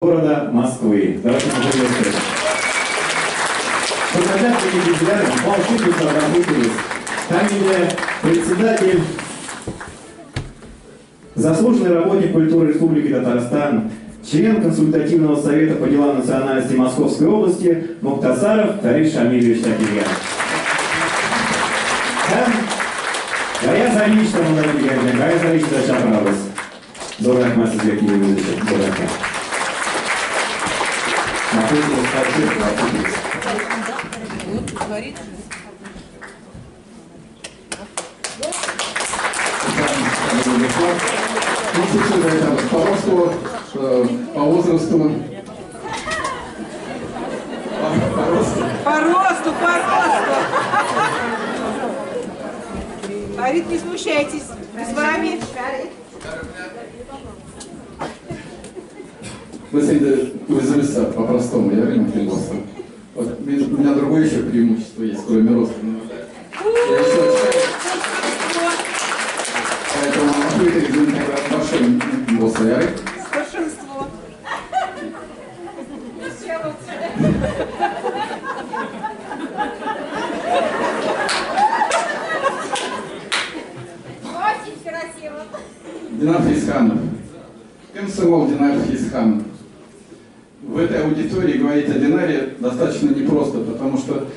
Города Москвы. Давайте поприветствуем. Председатель, заслуженный работник культуры Республики Татарстан, член Консультативного совета по делам национальности Московской области Мухтасаров Фарид Шамильевич Шакирьян. Гаяз Алиевич Гаяз Алиевич чакырабыз. Зур рәхмәт сезгә килүегез өчен. Зур рәхмәт. Ну, по росту, по возрасту. По росту. По росту, по росту. Фарид, не смущайтесь. Мы с вами. Вы зависа по-простому, я время пригласил. Вот, у меня другое еще преимущество есть, кроме роста. Я еще поэтому большой большой. Старшинство. Очень красиво. Динар Фейсханов. Комсомол Динар Фейсханов. В этой аудитории говорить о Динаре достаточно непросто, потому что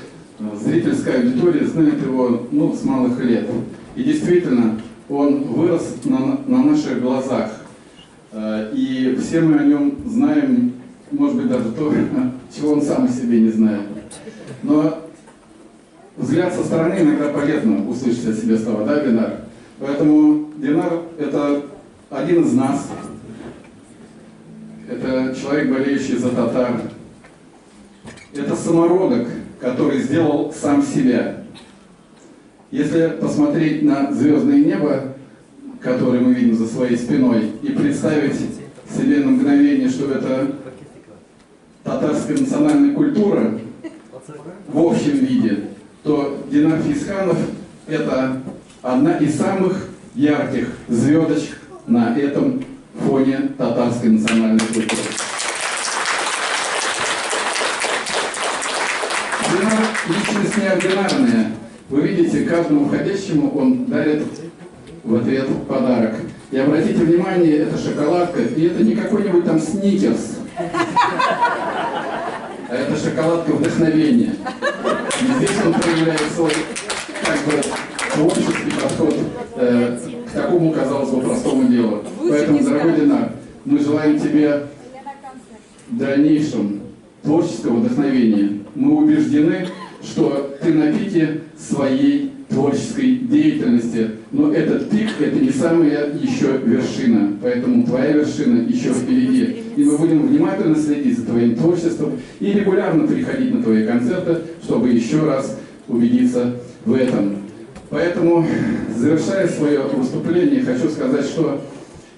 зрительская аудитория знает его, ну, с малых лет. И действительно, он вырос на наших глазах. И все мы о нем знаем, может быть, даже то, чего он сам о себе не знает. Но взгляд со стороны иногда полезно услышать о себе слова, да, Динар? Поэтому Динар – это один из нас. Это человек, болеющий за татар. Это самородок, который сделал сам себя. Если посмотреть на звездное небо, которое мы видим за своей спиной, и представить себе на мгновение, что это татарская национальная культура в общем виде, то Динар Фейсханов – это одна из самых ярких звездочек на этом фоне татарской национальной культуры. Динар – личность неординарная. Вы видите, каждому входящему он дарит в ответ подарок. И обратите внимание, это шоколадка, и это не какой-нибудь там сникерс, а это шоколадка вдохновения. И здесь он проявляет свой, как бы, творческий подход к такому, казалось бы, простому делу. Поэтому, дорогой Динар, мы желаем тебе в дальнейшем творческого вдохновения. Мы убеждены, что ты на пике своей творческой деятельности. Но этот пик – это не самая еще вершина. Поэтому твоя вершина еще впереди. И мы будем внимательно следить за твоим творчеством и регулярно приходить на твои концерты, чтобы еще раз убедиться в этом. Поэтому, завершая свое выступление, хочу сказать, что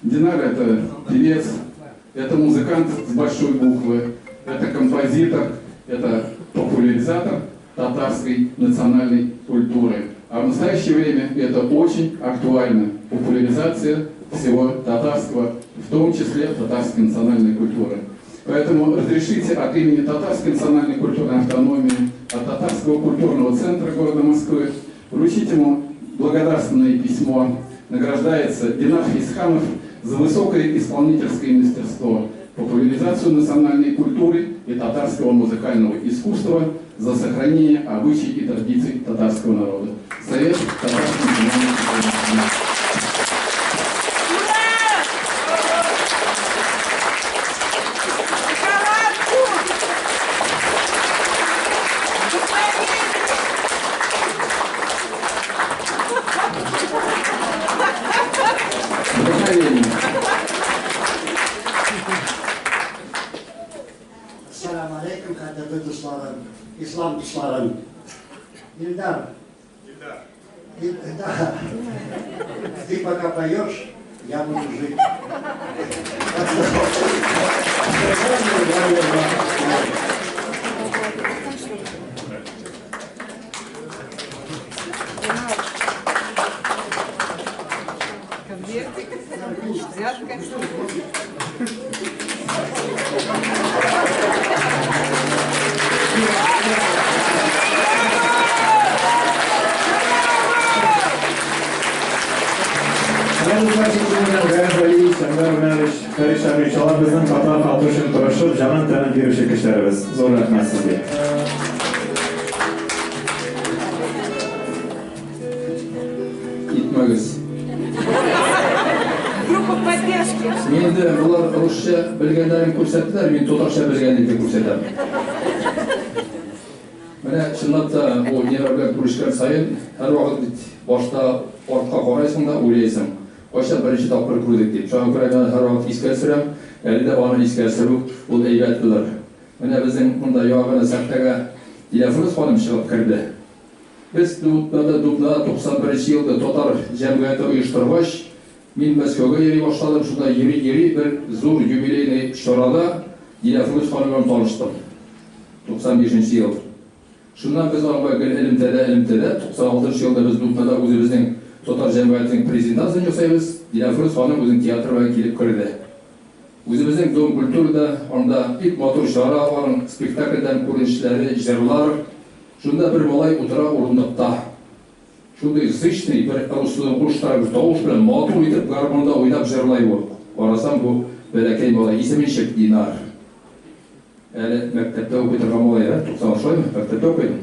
Динар – это певец, это музыкант с большой буквы, это композитор, это популяризатор татарской национальной культуры. А в настоящее время это очень актуально. Популяризация всего татарского, в том числе татарской национальной культуры. Поэтому разрешите от имени Татарской национальной культурной автономии, от Татарского культурного центра города Москвы вручить ему благодарственное письмо. Награждается Динар Фейсханов за высокое исполнительское мастерство, популяризацию национальной культуры и татарского музыкального искусства, за сохранение обычаев и традиций татарского народа. Совет татарской национальной культуры. İslam dostlarım. Ильдар. Ильдар. Ты пока поешь, я буду жить. Конвертик, взятка. тырышып, җанын-тәнен бирүче кешеләребез. Зур рәхмәт сезгә. Китмәгез. Группа поддержки. Мин инде болар русча белгәннәрен күрсәттеләр, мин татарча белгәнне күрсәтәм. Менә чынлап та бу Динар белән күрешкән саен һәрвакыт бит башта артка карыйсың да уйлыйсың. Кайчан беренче тапкыр күрдек дип. Шуңа күрә мин һәрвакыт искә төшерәм. Әле дә аны искә төшерү ул әйбәт булыр. Менә безнең монда яңа гына сәхнәгә Диләфрүз ханым чыгып керде. Без Дубнада, Дубнада 91 елда татар җәмгыяте оештыргач, мин Мәскәүгә йөри башладым. Шунда йөри-йөри бер зур юбилейный чарада Диләфрүз ханым белән таныштым. 95 ел. Шуннан без аңа гел элемтәдә, элемтәдә. 96 елда без Дубнада үзебезнең татар җәмгыятенең презентациясен ясыйбыз. Диләфрүз ханым үзенең театры белән килеп керде. Үзебезнең Дом культурада анда бик матур чара, аның спектакльдән күренешләре, җырлар. Шунда бер малай утыра урындыкта. Шундый зычный бер рус куштыра бер тавыш белән матур итеп гармунда уйнап җырлай бу. Карасам, бу бәләкәй малай, исеме ничек? Динар. Әле мәктәптә укый торган малай, ә? 96 шулаймы? Мәктәптә укыйдың.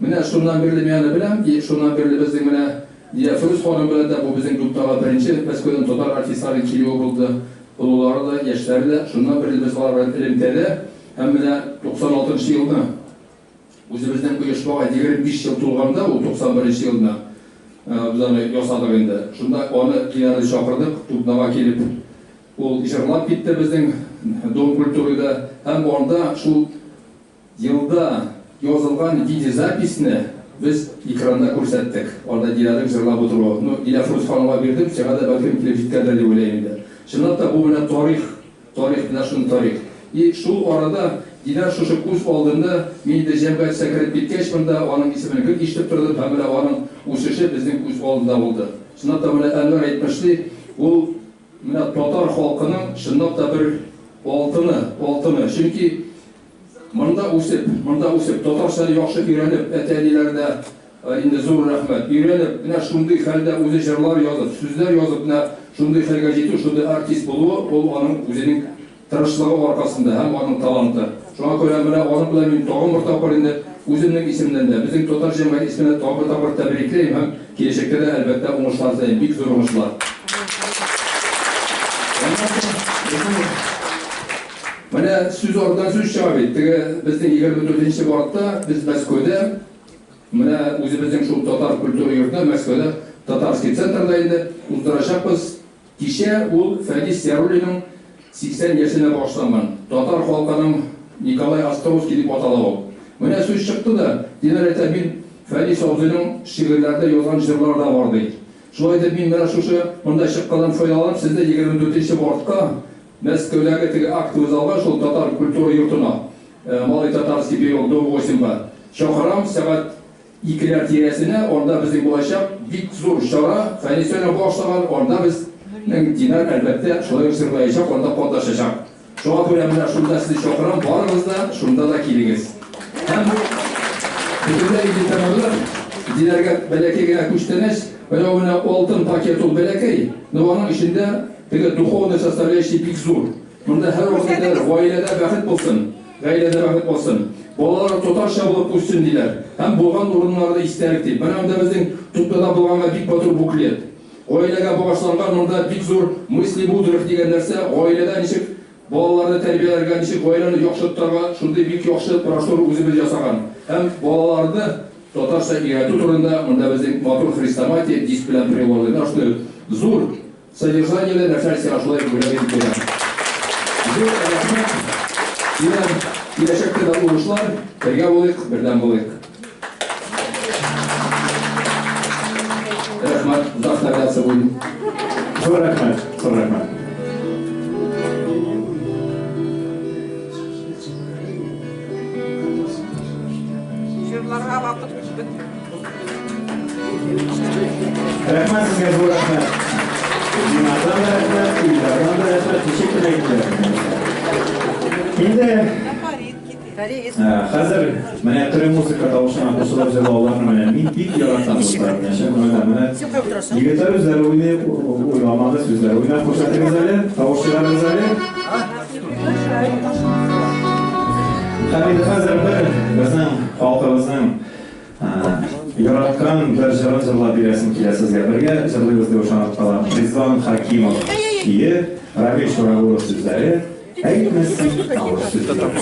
Менә шуннан бирле мин аны беләм, и шуннан бирле безнең менә Диләфрүз ханым белән дә бу безнең Дубнага беренче Мәскәүдән татар артистларының килүе булды. Олылары да, яшьләре дә. Шуннан бирле без алар белән элемтәдә. Һәм менә 96 елны үзебезнең оешмага 25 ел тулганда, ул 91 елны без аны ясадык инде. Шунда аны Динарны чакырдык, Дубнага килеп. Ул җырлап китте безнең Дом культурада һәм анда шул елда язылган видеозаписьне без экранда күрсәттек. Анда Диләрнең җырлап утыруы. Ну, Диләфрүз ханымга бирдем, сиңа да бәлкем килеп җиткәндер дип уйлыйм инде. Чынлап та бу менә тарих, тарих, менә шундый тарих. И шул арада Диләр шушы күз алдында, мин инде җәмгыятькә кереп киткәч монда, аның исемен гел ишетеп тордым һәм менә аның үсеше безнең күз алдында булды. Чынлап та менә Әнвәр әйтмешли, ул менә татар халкының чынлап та бер алтыны, алтыны. Чөнки монда үсеп, монда үсеп, татарчаны яхшы өйрәнеп, әти-әниләре дә инде зур рәхмәт, өйрәнеп, менә шундый хәлдә үзе җырлар язып, сүзләр язып, менә шундый хәлгә җитү, шундый артист булуы, ул аның үзенең тырышлыгы аркасында һәм аның таланты. Шуңа күрә менә аның белән мин тагын бер тапкыр инде үземнең исемнән дә, безнең татар җәмгыяте исеменнән тагын бер тапкыр тәбрикләйм һәм киләчәктә дә әлбәттә уңышлар теләйм, бик зур уңышлар. Менә сүз артыннан сүз чыга бит. Теге безнең 24 мартта без Мәскәүдә менә үзебезнең шул татар культура йортында Мәскәүдә Татарский центрда инде уздырачакбыз. Кичә ул Фәнис Яруллинның 80 яшенә багышланган. Татар халкының Николай Островский дип атала ул. Менә сүз чыкты да, Динар әйтә, мин Фәнис абзыйның шигырьләрдә язган җырлары да бар ди. Шулай итеп мин менә шушы монда чыкканнан файдаланып сезне 24 мартка Мәскәүдәге теге актовый залга, шул татар культура йортына, Малый Татарский переулок, дом 8-га чакырам, сәгать 2-ләр тирәсенә, анда безнең булачак бик зур чара, Фәнис Яруллин багышлаган, анда безнең Динар әлбәттә шулай ук җырлаячак, анда катнашачак. Шуңа күрә менә шунда сезне чакырам, барыгыз да шунда да килегез. Һәм бу бөтенләй инде тәмамлап, Динарга бәләкәй генә күчтәнәч, менә бу менә алтын пакет ул бәләкәй, но аның эчендә теге духовная составляющая бик зур. Монда һәрвакыт әйтәләр, гаиләдә бәхет булсын, гаиләдә бәхет булсын. Балалар татарча булып үссен диләр. Һәм булган урыннарда истәлек дип. Менә монда безнең Тутнада булганга бик матур буклет. Гаиләгә багышланган монда бик зур мысли мудрых дигән нәрсә, гаиләдә ничек балаларны тәрбияләргә, ничек гаиләне яхшы тотарга, шундый бик яхшы брошюра үзебез ясаган. Һәм балаларны татарча өйрәтү турында монда безнең матур хрестоматия диск белән приложено. Шундый зур содержаниеле нәрсә сиңа шулай бүләк итеп бирәм. Зур рәхмәт. Динар, киләчәктә дә уңышлар, бергә булыйк, бердәм булыйк. Рәхмәт, вдохновляться будем. Зур рәхмәт, зур рәхмәт. Җырларга вакыт бетте. Рәхмәт сезгә, зур рәхмәт. Динардан да рәхмәт, Илдардан да рәхмәт, ничек кенә әйттеләр. Инде Фарид китә. Хәзер менә тере музыка тавышына кушылып җырлауларны менә мин бик яратам, дуслар. Менә чын күңелдән менә егетләр үзләре уйный, уйламады, сүзләре уйнап күрсәтегез әле, тавыш чыгарыгыз әле. Һәм инде хәзер бер безнең халкыбызның яраткан бер җырын җырлап бирәсем килә сезгә. Бергә җырлыйбыз дип ышанып калам. Ризван Хакимов көе, Равил Шурагулов сүзләре, Әйтмә син авыр сүзләр.